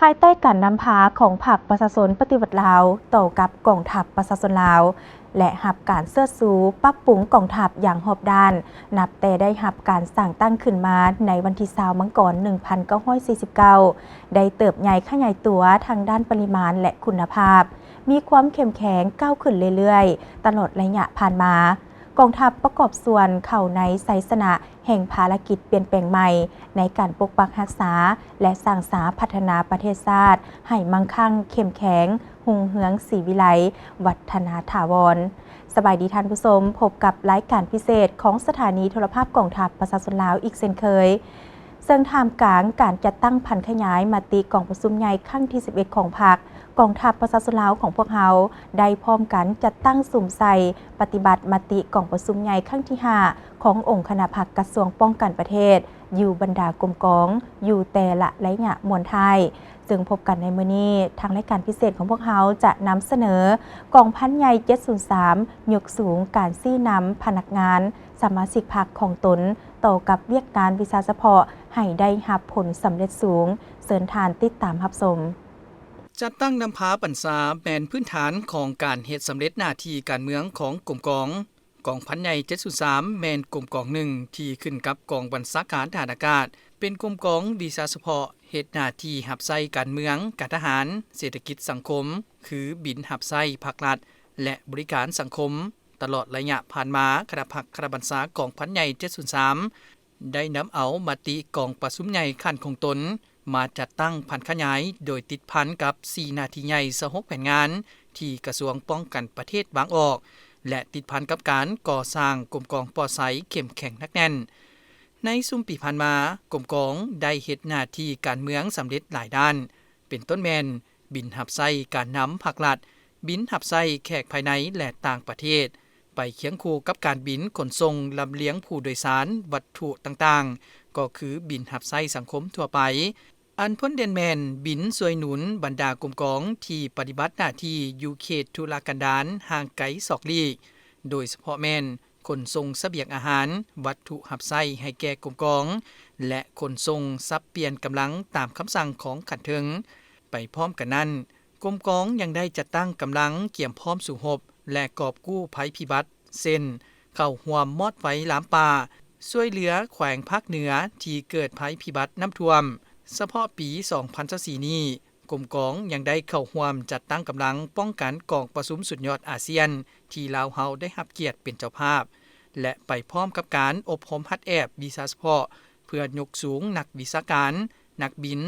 ພາຍໃຕ້ການນຳພາຂອງພັກປະຊາຊົນປະຕິວັດລາວ ຕໍ່ກັບກອງທັບປະຊາຊົນລາວ ແລະ ຮັບການເຊີດຊູປັບປຸງກອງທັບຢ່າງຮອບດ້ານ, ນັບແຕ່ໄດ້ຮັບການສ້າງຕັ້ງຂຶ້ນມາໃນວັນທີຊາວ ມັງກອນ ໜຶ່ງພັນເກົ້າຮ້ອຍສີ່ສິບເກົ້າ ໄດ້ເຕີບໃຫຍ່ຂະຫຍາຍຕົວທາງດ້ານປະລິມານ ແລະ ຄຸນນະພາບ, ມີຄວາມເຂັ້ມແຂງກ້າວຂຶ້ນເລື້ອຍໆ ຕະຫຼອດໄລຍະຜ່ານມາ. ກອງທັບປະກອບສ່ວນເຂົ້າໃນໄຊຊະນະແຫ່ງພາລະກິດປ່ຽນແປງໃໝ່ ໃນການປົກປັກຮັກສາ ແລະ ສ້າງສາພັດທະນາປະເທດຊາດໃຫ້ມັ່ງຄັ່ງເຂັ້ມແຂງ, ຮຸ່ງເຮືອງສີວິໄລ, ວັດທະນາຖາວອນ. ສະບາຍດີທ່ານຜູ້ຊົມ, ພົບກັບລາຍການພິເສດຂອງສະຖານີໂທລະພາບກອງທັບປະຊາຊົນລາວອີກເຊັ່ນເຄີຍ. ເຊິ່ງທ່າມກາງການຈັດຕັ້ງຜັນຂະຫຍາຍມະຕິກອງປະຊຸມໃຫຍ່ຄັ້ງທີສິບເອັດຂອງພັກ, ກອງທັບປະຊາຊົນລາວຂອງພວກເຮົາ ໄດ້ພ້ອມກັນຈັດຕັ້ງສຸມໃສ່ປະຕິບັດມະຕິກອງປະຊຸມໃຫຍ່ຄັ້ງທີຫ້າຂອງອົງຄະນະພັກກະຊວງປ້ອງກັນປະເທດ ຢູ່ບັນດາກົມກອງ ຢູ່ແຕ່ລະໄລຍະມ້ວນທ້າຍ. ເຊິ່ງພົບກັນໃນມື້ນີ້, ທາງລາຍການພິເສດຂອງພວກເຮົາຈະນຳສະເໜີ ກອງພັນໃຫຍ່ເຈັດສູນສາມ ຍົກສູງການຊີ້ນຳພະນັກງານ ສະມາຊິກພັກຂອງຕົນ ຕໍ່ກັບວຽກງານວິຊາສະເພາະໃຫ້ໄດ້ຮັບຜົນສຳເລັດສູງ. ເຊີນທ່ານຕິດຕາມຮັບຊົມ. ຈັດຕັ້ງນຳພາບັນຊາແມ່ນພື້ນຖານຂອງການເຮັດສຳເລັດໜ້າທີ່ການເມືອງຂອງກົມກອງ. ກອງພັນໃຫຍ່ເຈັດສູນສາມ ແມ່ນກົມກອງໜຶ່ງທີ່ຂຶ້ນກັບກອງບັນຊາການທະຫານອາກາດ, ເປັນກົມກອງວິຊາສະເພາະ ເຮັດໜ້າທີ່ຮັບໃຊ້ການເມືອງ, ການທະຫານ, ເສດຖະກິດສັງຄົມ ຄືບິນຮັບໃຊ້ພາກລັດ ແລະ ບໍລິການສັງຄົມ. ຕະຫຼອດໄລຍະຜ່ານມາ, ຄະນະພັກຄະນະບັນຊາກອງພັນໃຫຍ່ເຈັດສູນສາມ ໄດ້ນຳເອົາມະຕິກອງປະຊຸມໃຫຍ່ຂັ້ນຂອງຕົນ ມາຈັດຕັ້ງຜັນຂະຫຍາຍ ໂດຍຕິດພັນກັບສີ່ໜ້າທີ່ໃຫຍ່ ຊາວຫົກແຜນງານ ທີ່ກະຊວງປ້ອງກັນປະເທດວາງອອກ ແລະ ຕິດພັນກັບການກໍ່ສ້າງກົມກອງປອດໃສເຂັ້ມແຂງໜັກແໜ້ນ. ໃນຊຸມປີຜ່ານມາ, ກົມກອງໄດ້ເຮັດໜ້າທີ່ການເມືອງສຳເລັດຫຼາຍດ້ານ, ເປັນຕົ້ນແມ່ນ ບິນຮັບໃຊ້ການນຳພັກລັດ, ບິນຮັບໃຊ້ແຂກພາຍໃນ ແລະ ຕ່າງປະເທດ, ໄປຄຽງຄູ່ກັບການບິນຂົນສົ່ງລຳລຽງຜູ້ໂດຍສານວັດຖຸຕ່າງໆ, ກໍຄືບິນຮັບໃຊ້ສັງຄົມທົ່ວໄປ. ອັນພົ້ນເດັ່ນແມ່ນບິນຊ່ວຍໜູນບັນດາກົມກອງທີ່ປະຕິບັດໜ້າທີ່ຢູ່ເຂດທຸລະກັນດານຫ່າງໄກສອກຫຼີກ, ໂດຍສະເພາະແມ່ນຂົນສົ່ງສະບຽງອາຫານ, ວັດຖຸຮັບໃຊ້ໃຫ້ແກ່ກົມກອງ ແລະ ຂົນສົ່ງສັບປ່ຽນກຳລັງຕາມຄຳສັ່ງຂອງຂັ້ນເທິງ. ໄປພ້ອມກັນນັ້ນ, ກົມກອງຍັງໄດ້ຈັດຕັ້ງກຳລັງກຽມພ້ອມສູ້ຮົບ ແລະ ກອບກູ້ໄພພິບັດ ເຊັ່ນ ເຂົ້າຮ່ວມມອດໄຟລາມປ່າ, ຊ່ວຍເຫຼືອແຂວງພາກເໜືອທີ່ເກີດໄພພິບັດນ້ຳຖ້ວມ. ສະເພາະປີສອງພັນຊາວສີ່ນີ້, ກົມກອງຍັງໄດ້ເຂົ້າຮ່ວມຈັດຕັ້ງກຳລັງປ້ອງກັນກອງປະຊຸມສຸດຍອດອາຊຽນ ທີ່ລາວເຮົາໄດ້ຮັບກຽດເປັນເຈົ້າພາບ ແລະ ໄປພ້ອມກັບການອົບຮົມຫັດແອບວິຊາສະເພາະ ເພື່ອຍົກສູງນັກວິຊາການ, ນັກບິນ,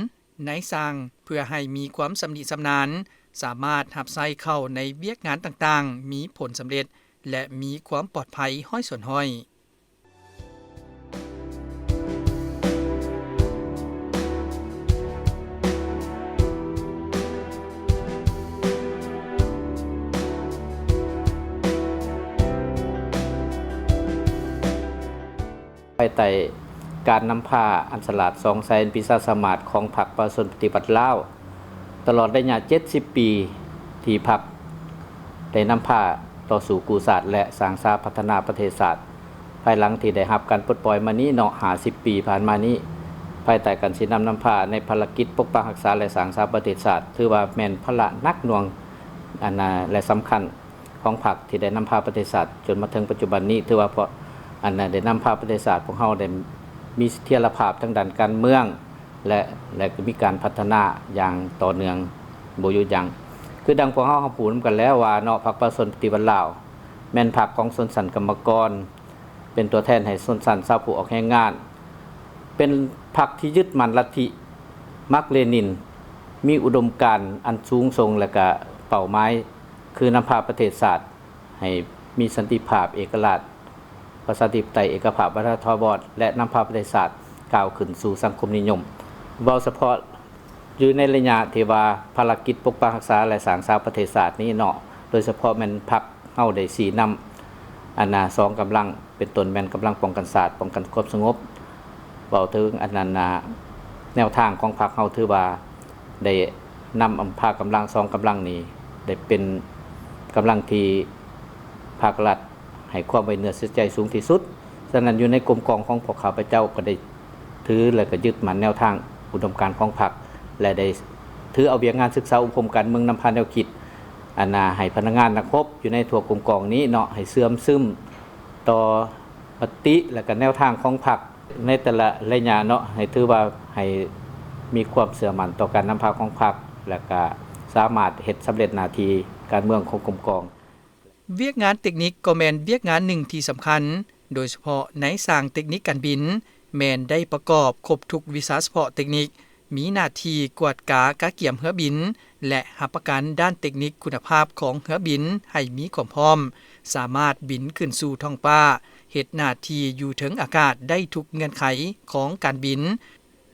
ນາຍຊ່າງ ເພື່ອໃຫ້ມີຄວາມຊຳນິຊຳນານ, ສາມາດຮັບໃຊ້ເຂົ້າໃນວຽກງານຕ່າງໆ, ມີຜົນສຳເລັດ ແລະ ມີຄວາມປອດໄພຮ້ອຍສ່ວນຮ້ອຍ. ພາຍໃຕ້ການນຳພາອັນສະຫຼາດສ່ອງໃສ ອັນປີຊາສາມາດຂອງພັກປະຊາຊົນປະຕິວັດລາວ, ຕະຫຼອດໄລຍະເຈັດສິບປີທີ່ພັກໄດ້ນຳພາຕໍ່ສູ້ກູ້ຊາດ ແລະ ສ້າງສາພັດທະນາປະເທດຊາດ, ພາຍຫຼັງທີ່ໄດ້ຮັບການປົດປ່ອຍມານີ້ເນາະ ຫ້າສິບປີຜ່ານມານີ້, ພາຍໃຕ້ການຊີ້ນຳນຳພາໃນພາລະກິດປົກປັກຮັກສາ ແລະ ສ້າງສາປະເທດຊາດ, ຖືວ່າແມ່ນພາລະໜັກໜ່ວງ ອັນນາ ແລະ ສຳຄັນ ຂອງພັກທີ່ໄດ້ນຳພາປະເທດຊາດຈົນມາເຖິງປັດຈຸບັນນີ້, ຖືວ່າເພາະ ອັນນາ ໄດ້ນຳພາປະເທດຊາດ, ພວກເຮົາໄດ້ມີສະຖຽນລະພາບທາງດ້ານການເມືອງ ແລະ ແລະ ກໍມີການພັດທະນາຢ່າງຕໍ່ເນື່ອງບໍ່ຢຸດຢັ້ງ. ຄືດັ່ງພວກເຮົາຮັບຮູ້ນຳກັນແລ້ວວ່າເນາະ, ພັກປະຊາຊົນປະຕິວັດລາວ ແມ່ນພັກຂອງຊົນຊັ້ນກຳມະກອນ, ເປັນຕົວແທນໃຫ້ຊົນຊັ້ນຊາວຜູ້ອອກແຮງງານ, ເປັນພັກທີ່ຍຶດໝັ້ນລັດທິມາກເລນິນ, ມີອຸດົມການອັນສູງສົ່ງ ແລະ ກະເປົ້າໝາຍ ຄືນຳພາປະເທດຊາດໃຫ້ມີສັນຕິພາບ, ເອກະລາດ, ປະຊາທິປະໄຕ, ເອກະພາບ, ວັດທະນະຖາວອນ ແລະ ນຳພາປະເທດຊາດກ້າວຂຶ້ນສູ່ສັງຄົມນິຍົມ. ເວົ້າສະເພາະຢູ່ໃນໄລຍະທີ່ວ່າພາລະກິດປົກປັກຮັກສາ ແລະ ສ້າງສາປະເທດຊາດນີ້ເນາະ, ໂດຍສະເພາະແມ່ນພັກເຮົາໄດ້ຊີ້ນຳ ອັນນາ ສອງກຳລັງ ເປັນຕົ້ນແມ່ນກຳລັງປ້ອງກັນຊາດ, ປ້ອງກັນຄວາມສະຫງົບ. ເວົ້າເຖິງອັນນັ້ນນະ ແນວທາງຂອງພັກເຮົາຖືວ່າໄດ້ ນຳພາກຳລັງສອງກຳລັງນີ້ ໄດ້ເປັນກຳລັງທີ່ພາກລັດໃຫ້ຄວາມໄວ້ເນື້ອເຊື່ອໃຈສູງທີ່ສຸດ. ສະນັ້ນ ຢູ່ໃນກົມກອງຂອງພວກຂ້າພະເຈົ້າກໍໄດ້ຖື ແລະ ກໍຍຶດໝັ້ນແນວທາງອຸດົມການຂອງພັກ ແລະ ໄດ້ຖືເອົາວຽກງານສຶກສາອົບຮົມການເມືອງ ນຳພາແນວຄິດ ອັນນາ ໃຫ້ພະນັກງານນັກຮົບຢູ່ໃນທົ່ວກົມກອງນີ້ເນາະ ໃຫ້ເຊື່ອມຊຶມຕໍ່ມະຕິ ແລະ ກະແນວທາງຂອງພັກໃນແຕ່ລະໄລຍະເນາະ ໃຫ້ຖືວ່າ ໃຫ້ມີຄວາມເຊື່ອໝັ້ນຕໍ່ການນຳພາຂອງພັກ ແລະ ກະສາມາດເຮັດສຳເລັດໜ້າທີ່ການເມືອງຂອງກົມກອງ. ວຽກງານເຕັກນິກກໍແມ່ນວຽກງານໜຶ່ງທີ່ສຳຄັນ, ໂດຍສະເພາະນາຍຊ່າງເຕັກນິກການບິນ ແມ່ນໄດ້ປະກອບຄົບທຸກວິຊາສະເພາະເຕັກນິກ, ມີໜ້າທີ່ກວດກາກະກຽມເຮືອບິນ ແລະ ຮັບປະກັນດ້ານເຕັກນິກຄຸນນະພາບຂອງເຮືອບິນໃຫ້ມີຄວາມພ້ອມ, ສາມາດບິນຂຶ້ນສູ່ທ້ອງຟ້າ, ເຮັດໜ້າທີ່ຢູ່ເທິງອາກາດໄດ້ທຸກເງື່ອນໄຂຂອງການບິນ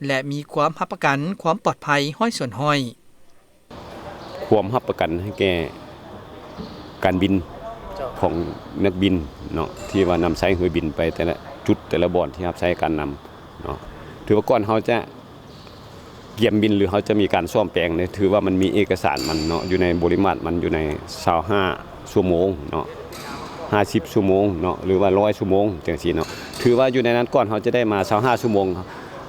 ແລະ ມີຄວາມຮັບປະກັນຄວາມປອດໄພຮ້ອຍສ່ວນຮ້ອຍ. ຄວາມຮັບປະກັນໃຫ້ແກ່ການບິນຂອງນັກບິນເນາະ ທີ່ວ່ານຳໃຊ້ເຮືອບິນໄປແຕ່ລະຈຸດ ແຕ່ລະບ່ອນທີ່ຮັບໃຊ້ການນຳເນາະ. ຖືວ່າກ່ອນເຮົາຈະກຽມບິນ ຫຼື ເຮົາຈະມີການສ້ອມແປງນີ້ ຖືວ່າມັນມີເອກະສານມັນເນາະ ຢູ່ໃນບໍລິມາດມັນ ຢູ່ໃນຊາວຫ້າຊົ່ວໂມງເນາະ ຫ້າສິບຊົ່ວໂມງເນາະ ຫຼືວ່າຮ້ອຍຊົ່ວໂມງ ຈັ່ງຊີ້ເນາະ. ຖືວ່າຢູ່ໃນນັ້ນ ກ່ອນເຮົາຈະໄດ້ມາຊາວຫ້າຊົ່ວໂມງ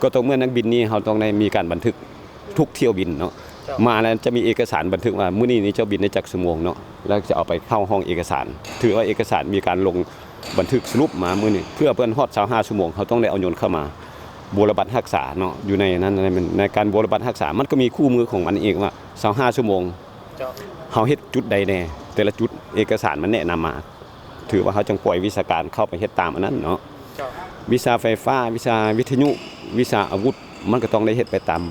ກໍຕ້ອງ ເມື່ອນັກບິນນີ້ ເຮົາຕ້ອງໄດ້ມີການບັນທຶກທຸກຖ້ຽວບິນເນາະ. ເຈົ້າ ມາແລ້ວຈະມີເອກະສານບັນທຶກວ່າ ມື້ນີ້ນີ້ເຈົ້າບິນໄດ້ຈັກຊົ່ວໂມງເນາະ ແລ້ວຈະເອົາໄປເຂົ້າຫ້ອງເອກະສານ. ຖືວ່າເອກະສານມີການລົງບັນທຶກສະຫຼຸບມາມື້ນີ້ ເພື່ອເພິ່ນຮອດຊາວຫ້າຊົ່ວໂມງ ເຮົາຕ້ອງໄດ້ເອົາຍົນເຂົ້າມາບົວລະບັດຮັກສາເນາະ. ຢູ່ໃນນັ້ນ ໃນ ໃນການບົວລະບັດຮັກສາ ມັນກໍມີຄູ່ມືຂອງມັນອີກວ່າ ຊາວຫ້າຊົ່ວໂມງ ເຈົ້າ ເຮົາເຮັດຈຸດໃດແດ່ ແຕ່ລະຈຸດ ເອກະສານມັນແນະນຳມາ ຖືວ່າເຮົາຈັ່ງປ່ອຍວິຊາການເຂົ້າໄປເຮັດຕາມອັນນັ້ນເນາະ. ເຈົ້າ ວິຊາໄຟຟ້າ ວິຊາວິທະຍຸ ວິຊາອາວຸດ ມັນກໍຕ້ອງໄດ້ເຮັດໄປຕາມ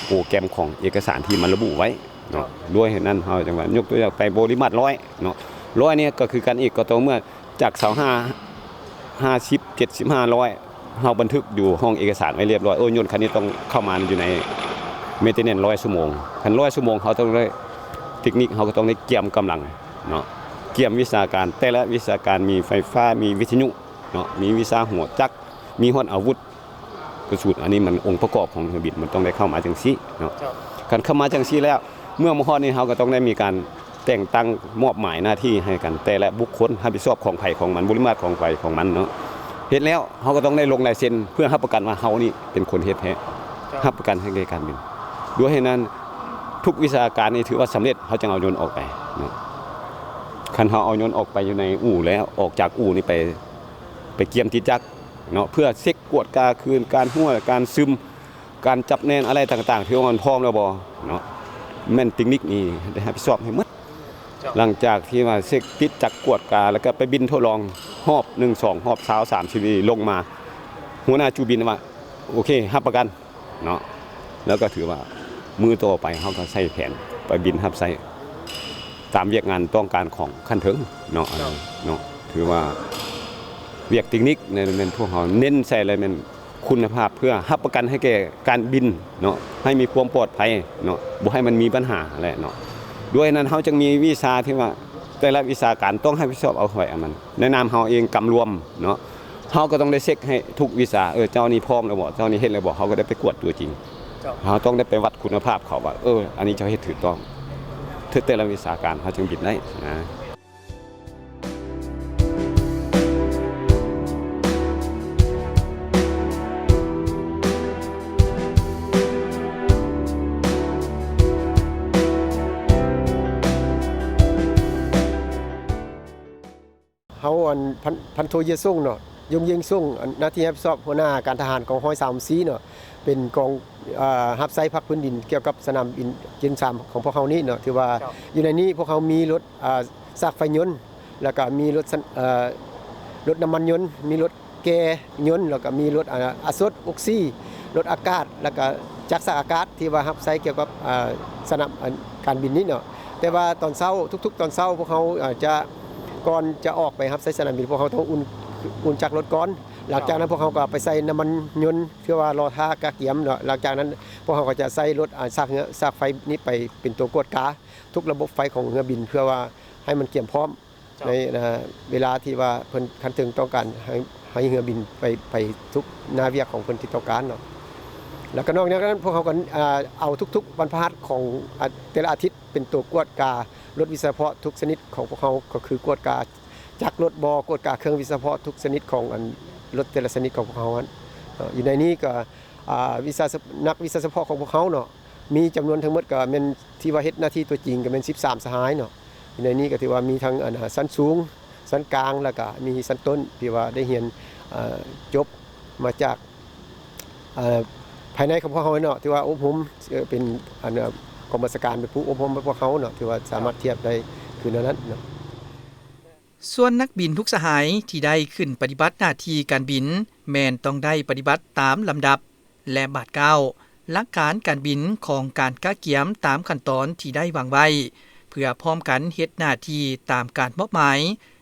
ໂປຣແກຣມຂອງເອກະສານທີ່ມັນລະບຸໄວ້ເນາະ. ເຈົ້າ ດ້ວຍເຫດນັ້ນ ເຮົາຈັ່ງວ່າ ຍົກຕົວຢ່າງໄປບໍລິມາດຮ້ອຍເນາະ ຮ້ອຍນີ້ກໍຄືກັນອີກ ກໍຕໍ່ເມື່ອຈາກຊາວຫ້າ ຫ້າສິບ ເຈັດສິບ ຫ້າຮ້ອຍ ເຮົາບັນທຶກຢູ່ຫ້ອງເອກະສານໄວ້ລຽບຮ້ອຍ ໂອ້ ຍົນຄັນນີ້ຕ້ອງເຂົ້າມາຢູ່ໃນເມນເທນແນນຮ້ອຍຊົ່ວໂມງ. ຄັນຮ້ອຍຊົ່ວໂມງ ເຮົາຕ້ອງໄດ້ ເຕັກນິກ ເຮົາກໍຕ້ອງໄດ້ກຽມກຳລັງເນາະ ກຽມວິຊາການ ແຕ່ລະວິຊາການ ມີໄຟຟ້າ ມີວິທະຍຸເນາະ ມີວິຊາຫົວຈັກ ມີຮອດອາວຸດກະສຸນ. ອັນນີ້ມັນອົງປະກອບຂອງເຮືອບິນ ມັນຕ້ອງໄດ້ເຂົ້າມາຈັ່ງຊີ້ເນາະ. ເຈົ້າ ຄັນເຂົ້າມາຈັ່ງຊີ້ແລ້ວ ເມື່ອມາຮອດນີ້ ເຮົາກໍຕ້ອງໄດ້ມີການ ແຕ່ງຕັ້ງມອບໝາຍໜ້າທີ່ໃຫ້ກັນ ແຕ່ລະບຸກຄົນຮັບຜິດຊອບຂອງໃຜຂອງມັນ ບໍລິມາດຂອງໃຜຂອງມັນເນາະ. ເຮັດແລ້ວເຮົາກໍຕ້ອງໄດ້ລົງລາຍເຊັນ ເພື່ອຮັບປະກັນວ່າເຮົານີ້ເປັນຄົນເຮັດແທ້ ເຈົ້າ ຮັບປະກັນໃຫ້ແກ່ການບິນ. ດ້ວຍເຫດນັ້ນ ທຸກວິຊາການນີ້ຖືວ່າສຳເລັດ ເຮົາຈຶ່ງເອົາຍົນອອກໄປເນາະ. ຄັນເຮົາເອົາຍົນອອກໄປຢູ່ໃນອູ່ແລ້ວ ອອກຈາກອູ່ນີ້ໄປ ໄປກຽມຕິດຈັກເນາະ ເພື່ອເຊັກກວດກາຄືນ ການຮົ່ວ ການຊຶມ ການຈັບແໜ້ນອະໄລຕ່າງໆ ຖືວ່າມັນພ້ອມແລ້ວບໍ່ເນາະ ແມ່ນເຕັກນິກນີ້ໄດ້ຮັບຜິດຊອບໃຫ້ໝົດ. ເຈົ້າ ຫຼັງຈາກທີ່ວ່າເຊັກຕິດຈັກກວດກາ ແລ້ວກໍໄປບິນທົດລອງຮອບໜຶ່ງ ສອງ ຮອບຊາວ ສາມສິບ ນີ້ລົງມາ ຫົວໜ້າຈູບິນວ່າ ໂອເຄ ຮັບປະກັນເນາະ. ແລ້ວກໍຖືວ່າມື້ຕໍ່ໄປເຮົາກໍໃສ່ແຜນໄປບິນຮັບໃຊ້ຕາມວຽກງານຕ້ອງການຂອງຂັ້ນເທິງເນາະ ເຈົ້າ ເນາະ. ຖືວ່າວຽກເຕັກນິກນີ້ແມ່ນພວກເຮົາເນັ້ນໃສ່ເລີຍ ແມ່ນ ຄຸນນະພາບ ເພື່ອຮັບປະກັນໃຫ້ແກ່ການບິນເນາະ ໃຫ້ມີຄວາມປອດໄພເນາະ ບໍ່ໃຫ້ມັນມີບັນຫາແຫຼະເນາະ. ດ້ວຍນັ້ນເຮົາຈຶ່ງມີວິຊາທີ່ວ່າ ແຕ່ລະວິຊາການຕ້ອງຮັບຜິດຊອບເອົາໄວ້ອັນນັ້ນ ໃນນາມເຮົາເອງກຳລວມເນາະ ເຮົາກໍຕ້ອງໄດ້ເຊັກໃຫ້ທຸກວິຊາ ເອີ ເຈົ້ານີ້ພ້ອມແລ້ວບໍ່ ເຈົ້ານີ້ເຮັດແລ້ວບໍ່ ເຮົາກໍໄດ້ໄປກວດຕົວຈິງ ເຈົ້າ ເຮົາຕ້ອງໄດ້ໄປວັດຄຸນນະພາບເຂົາວ່າ ເອີ ອັນນີ້ເຈົ້າເຮັດຖືກຕ້ອງ ເທື່ອແຕ່ລະວິຊາການເຮົາຈຶ່ງບິນໄດ້ນະ. ເຮົາ ອັນ ພັນ ພັນໂທ ເຢຍຊົງ ເນາະ ຍົງເຢງຊົງ ອັນ ໜ້າທີ່ຮັບຜິດຊອບຫົວໜ້າການທະຫານກອງຮ້ອຍສາມສີ່ ເນາະ ເປັນກອງ ເອີ ຮັບໃຊ້ພັກພື້ນດິນກ່ຽວກັບສະໜາມບິນເຈນສາມຂອງພວກເຮົານີ້ເນາະ ຖືວ່າ ເຈົ້າ ຢູ່ໃນນີ້ພວກເຮົາມີລົດ ອາ ຊາກໄຟຍົນ ແລ້ວກະມີລົດ ເອີ ລົດນ້ຳມັນຍົນ ມີລົດແກ່ຍົນ ແລ້ວກະມີລົດ ອາ ອາສົດ ອົກຊີ ລົດອາກາດ ແລ້ວກະຈັກຊາກອາກາດ ທີ່ວ່າຮັບໃຊ້ກ່ຽວກັບ ອາ ສະໜາມ ອັນ ການບິນນີ້ເນາະ. ແຕ່ວ່າຕອນເຊົ້າ ທຸກໆຕອນເຊົ້າ ພວກເຮົາ ອາ ຈະ ກ່ອນຈະອອກໄປຮັບໃຊ້ສະໜາມບິນ ພວກເຮົາຕ້ອງອຸ່ນ ອຸ່ນຈັກລົດກ່ອນ. ຫຼັງຈາກນັ້ນ ເຈົ້າ ພວກເຮົາກໍໄປໃສ່ນ້ຳມັນຍົນ ເພື່ອວ່າລໍຖ້າກະກຽມເນາະ. ຫຼັງຈາກນັ້ນ ພວກເຮົາກໍຈະໃຊ້ລົດ ອາ ຊາກເຮືອ ຊາກໄຟນີ້ໄປເປັນຕົວກວດກາ ທຸກລະບົບໄຟຂອງເຮືອບິນ ເພື່ອວ່າໃຫ້ມັນກຽມພ້ອມ ເຈົ້າ ໃນ ເອີ ເວລາທີ່ວ່າເພິ່ນ ຂັ້ນເທິງຕ້ອງການໃຫ້ ໃຫ້ເຮືອບິນໄປ ໄປທຸກໜ້າວຽກຂອງເພິ່ນທີ່ຕ້ອງການເນາະ. ແລ້ວກໍນອກຈາກນັ້ນ ພວກເຮົາກໍ ອ່າ ເອົາທຸກໆວັນພະຫັດຂອງ ອ່າ ແຕ່ລະອາທິດ ເປັນຕົວກວດກາລົດວິຊາສະເພາະທຸກຊະນິດຂອງພວກເຮົາ ກໍຄືກວດກາຈັກລົດບໍ ກວດກາເຄື່ອງວິຊາສະເພາະທຸກຊະນິດຂອງອັນລົດແຕ່ລະຊະນິດຂອງພວກເຮົາຫັ້ນ. ເອີ ຢູ່ໃນນີ້ກໍ ອ່າ ວິຊາສະ ນັກວິຊາສະເພາະຂອງພວກເຮົາເນາະ ມີຈຳນວນທັງໝົດກໍແມ່ນ ທີ່ວ່າເຮັດໜ້າທີ່ຕົວຈິງກໍແມ່ນສິບສາມສະຫາຍເນາະ. ຢູ່ໃນນີ້ກໍຖືວ່າມີທັງ ອັນ ຊັ້ນສູງ, ຊັ້ນກາງ ແລ້ວກໍມີຊັ້ນຕົ້ນ ທີ່ວ່າໄດ້ຮຽນ ເອີ ຈົບມາຈາກ ເອີ ພາຍໃນຂອງພວກເຮົາເນາະ ທີ່ວ່າອົບຮົມ ເອີ ເປັນ ອັນ ເອີ ກອງບັນຊາການເປັນຜູ້ອົບຮົມໃຫ້ພວກເຮົາເນາະ ທີ່ວ່າສາມາດທຽບໄດ້ຄືແນວນັ້ນເນາະ. ສ່ວນນັກບິນທຸກສະຫາຍທີ່ໄດ້ຂຶ້ນປະຕິບັດໜ້າທີ່ການບິນ ແມ່ນຕ້ອງໄດ້ປະຕິບັດຕາມລຳດັບ ແລະ ບາດກ້າວ ຫຼັກການການບິນຂອງການກະກຽມຕາມຂັ້ນຕອນທີ່ໄດ້ວາງໄວ້ ເພື່ອພ້ອມກັນເຮັດໜ້າທີ່ຕາມການມອບໝາຍ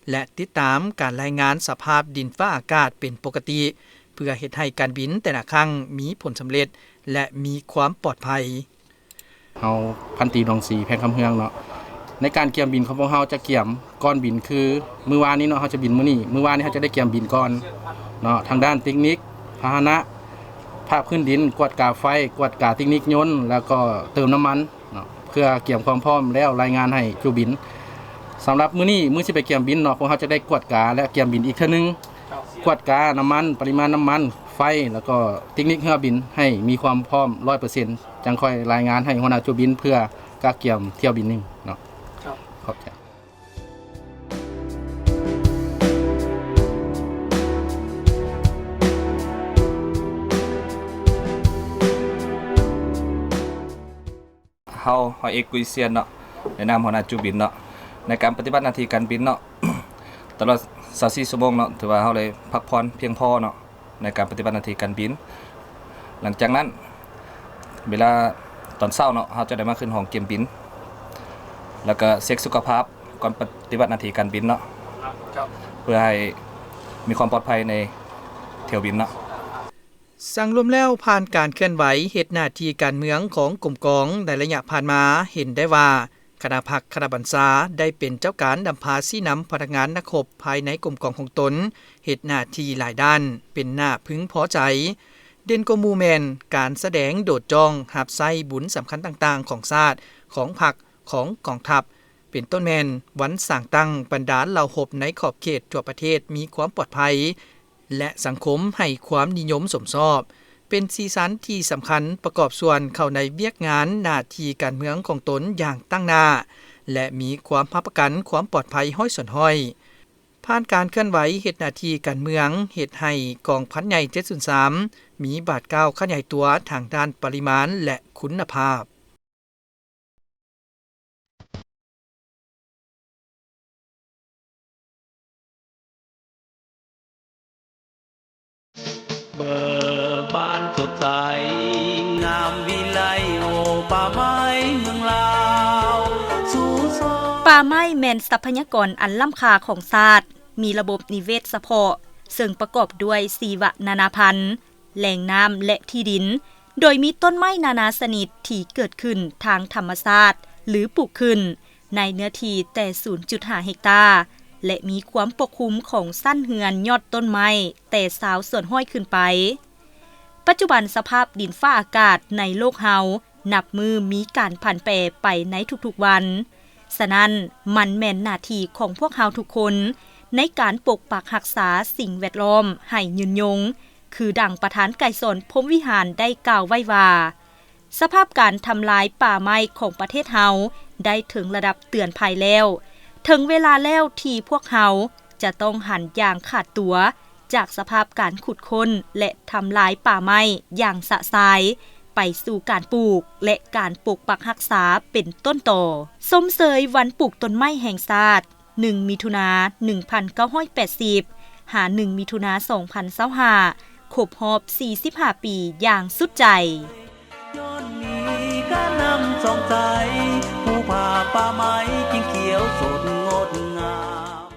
ແລະ ຕິດຕາມການລາຍງານສະພາບດິນຟ້າອາກາດເປັນປົກກະຕິ ເພື່ອເຮັດໃຫ້ການບິນແຕ່ລະຄັ້ງມີຜົນສຳເລັດ ແລະ ມີຄວາມປອດໄພ. ເຮົາ ພັນຕີ ດອງສີ ແພງຄຳເຮືອງເນາະ ໃນການກຽມບິນຂອງພວກເຮົາຈະກຽມກ່ອນບິນ ຄືມື້ວານນີ້ເນາະ ເຮົາຈະບິນມື້ນີ້ ມື້ວານນີ້ເຮົາຈະໄດ້ກຽມບິນກ່ອນເນາະ ທາງດ້ານເຕັກນິກ ພາຫະນະ ພາກພື້ນດິນ ກວດກາໄຟ ກວດກາເຕັກນິກຍົນ ແລ້ວກໍເຕີມນ້ຳມັນເນາະ ເພື່ອກຽມຄວາມພ້ອມແລ້ວລາຍງານໃຫ້ຈຸບິນ. ສຳລັບມື້ນີ້ ມື້ຊິໄປກຽມບິນເນາະ ພວກເຮົາຈະໄດ້ກວດກາ ແລະ ກຽມບິນອີກເທື່ອໜຶ່ງ ກວດການ້ຳມັນ ປະລິມານນ້ຳມັນ ໄຟ ແລ້ວກໍເຕັກນິກເຮືອບິນ ໃຫ້ມີຄວາມພ້ອມຮ້ອຍເປີເຊັນ ຈັ່ງຄ່ອຍລາຍງານໃຫ້ຫົວໜ້າຈຸບິນ ເພື່ອກະກຽມຖ້ຽວບິນໜຶ່ງເນາະ. ຂອບໃຈ. ເຮົາ ຮ້ອຍເອກ ກຸຍຊຽນເນາະ ໃນນາມຫົວໜ້າຈຸບິນເນາະ ໃນການປະຕິບັດໜ້າທີ່ການບິນເນາະ ຕະຫຼອດຊາວສີ່ຊົ່ວໂມງເນາະ ຖືວ່າເຮົາໄດ້ພັກຜ່ອນພຽງພໍເນາະ ໃນການປະຕິບັດໜ້າທີ່ການບິນ. ຫຼັງຈາກນັ້ນ ເວລາຕອນເຊົ້າເນາະ ເຮົາຈະໄດ້ມາຂຶ້ນຫ້ອງກຽມບິນ ແລ້ວກໍເຊັກສຸຂະພາບກ່ອນປະຕິບັດໜ້າທີ່ການບິນເນາະ ເພື່ອໃຫ້ມີຄວາມປອດໄພໃນຖ້ຽວບິນເນາະ. ສັງລວມແລ້ວ, ຜ່ານການເຄື່ອນໄຫວເຮັດໜ້າທີ່ການເມືອງຂອງກົມກອງໃນໄລຍະຜ່ານມາ, ເຫັນໄດ້ວ່າ ຄະນະພັກຄະນະບັນຊາໄດ້ເປັນເຈົ້າການນຳພາຊີ້ນຳພະນັກງານນັກຮົບພາຍໃນກົມກອງຂອງຕົນ ເຮັດໜ້າທີ່ຫຼາຍດ້ານເປັນໜ້າເພິ່ງພໍໃຈ. ເດັ່ນກວ່າໝູ່ແມ່ນການສະແດງໂດດຈ້ອງຮັບໃຊ້ບຸນສຳຄັນຕ່າງໆຂອງຊາດ, ຂອງພັກ, ຂອງກອງທັບ, ເປັນຕົ້ນແມ່ນວັນສ້າງຕັ້ງບັນດາເຫຼົ່າຮົບໃນຂອບເຂດທົ່ວປະເທດມີຄວາມປອດໄພ ແລະ ສັງຄົມໃຫ້ຄວາມນິຍົມຊົມຊອບ, ເປັນສີສັນທີ່ສຳຄັນປະກອບສ່ວນເຂົ້າໃນວຽກງານໜ້າທີ່ການເມືອງຂອງຕົນຢ່າງຕັ້ງໜ້າ ແລະ ມີຄວາມຮັບປະກັນຄວາມປອດໄພຮ້ອຍສ່ວນຮ້ອຍ. ຜ່ານການເຄື່ອນໄຫວເຮັດໜ້າທີ່ການເມືອງ ເຮັດໃຫ້ກອງພັນໃຫຍ່ເຈັດສູນສາມ ມີບາດກ້າວຂະຫຍາຍຕົວທາງດ້ານປະລິມານ ແລະ ຄຸນນະພາບ. ເບີບານສົດໃສ ງາມວິໄລ ໂອ ປ່າໄມ້ເມືອງລາວ ສູ່ສອງ. ປ່າໄມ້ແມ່ນຊັບພະຍາກອນອັນລ້ຳຄ່າຂອງຊາດ, ມີລະບົບນິເວດສະເພາະ, ເຊິ່ງປະກອບດ້ວຍຊີວະນານາພັນ, ແຫຼ່ງນ້ຳ ແລະ ທີ່ດິນ, ໂດຍມີຕົ້ນໄມ້ນານາຊະນິດທີ່ເກີດຂຶ້ນທາງທຳມະຊາດ ຫຼື ປູກຂຶ້ນໃນເນື້ອທີ່ແຕ່ສູນຈຸດຫ້າເຮັກຕາ ແລະ ມີຄວາມປົກຄຸມຂອງຊັ້ນເຮືອນຍອດຕົ້ນໄມ້ແຕ່ຊາວສ່ວນຮ້ອຍຂຶ້ນໄປ. ປັດຈຸບັນສະພາບດິນຟ້າອາກາດໃນໂລກເຮົາ ນັບມື້ມີການຜັນແປໄປໃນທຸກໆວັນ. ສະນັ້ນ, ມັນແມ່ນໜ້າທີ່ຂອງພວກເຮົາທຸກຄົນ ໃນການປົກປັກຮັກສາສິ່ງແວດລ້ອມໃຫ້ຍືນຍົງ, ຄືດັ່ງປະທານໄກສອນ ພົມວິຫານ ໄດ້ກ່າວໄວ້ວ່າ, ສະພາບການທຳລາຍປ່າໄມ້ຂອງປະເທດເຮົາໄດ້ເຖິງລະດັບເຕືອນໄພແລ້ວ. ເຖິງເວລາແລ້ວທີ່ພວກເຮົາຈະຕ້ອງຫັນຢ່າງຂາດຕົວ ຈາກສະພາບການຂຸດຄົ້ນ ແລະ ທຳລາຍປ່າໄມ້ຢ່າງຊະຊາຍ ໄປສູ່ການປູກ ແລະ ການປົກປັກຮັກສາເປັນຕົ້ນຕໍ. ຊົມເຊີຍວັນປູກຕົ້ນໄມ້ແຫ່ງຊາດ ໜຶ່ງ ມິຖຸນາ ໜຶ່ງພັນເກົ້າຮ້ອຍແປດສິບ ຫາ ໜຶ່ງ ມິຖຸນາ ສອງພັນຊາວຫ້າ ຄົບຮອບ ສີ່ສິບຫ້າປີຢ່າງສຸດໃຈ. ຍ້ອນມີກະນ້ຳສອງໃສ ພູຜາປ່າໄມ້ຈຶ່ງຂຽວສົດງົດງາມ.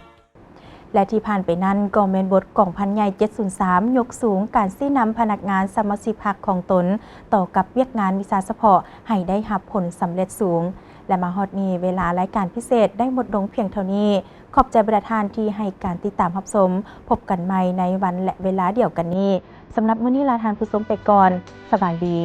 ແລະ ທີ່ຜ່ານໄປນັ້ນກໍແມ່ນບົດກອງພັນໃຫຍ່ເຈັດສູນສາມ ຍົກສູງການຊີ້ນຳພະນັກງານສະມາຊິກພັກຂອງຕົນ ຕໍ່ກັບວຽກງານວິຊາສະເພາະໃຫ້ໄດ້ຮັບຜົນສຳເລັດສູງ. ແລະ ມາຮອດນີ້ ເວລາລາຍການພິເສດໄດ້ໝົດລົງພຽງເທົ່ານີ້. ຂອບໃຈບັນດາທ່ານທີ່ໃຫ້ການຕິດຕາມຮັບຊົມ. ພົບກັນໃໝ່ໃນວັນ ແລະ ເວລາດຽວກັນນີ້. ສຳລັບມື້ນີ້ລາທ່ານຜູ້ຊົມໄປກ່ອນ. ສະບາຍດີ.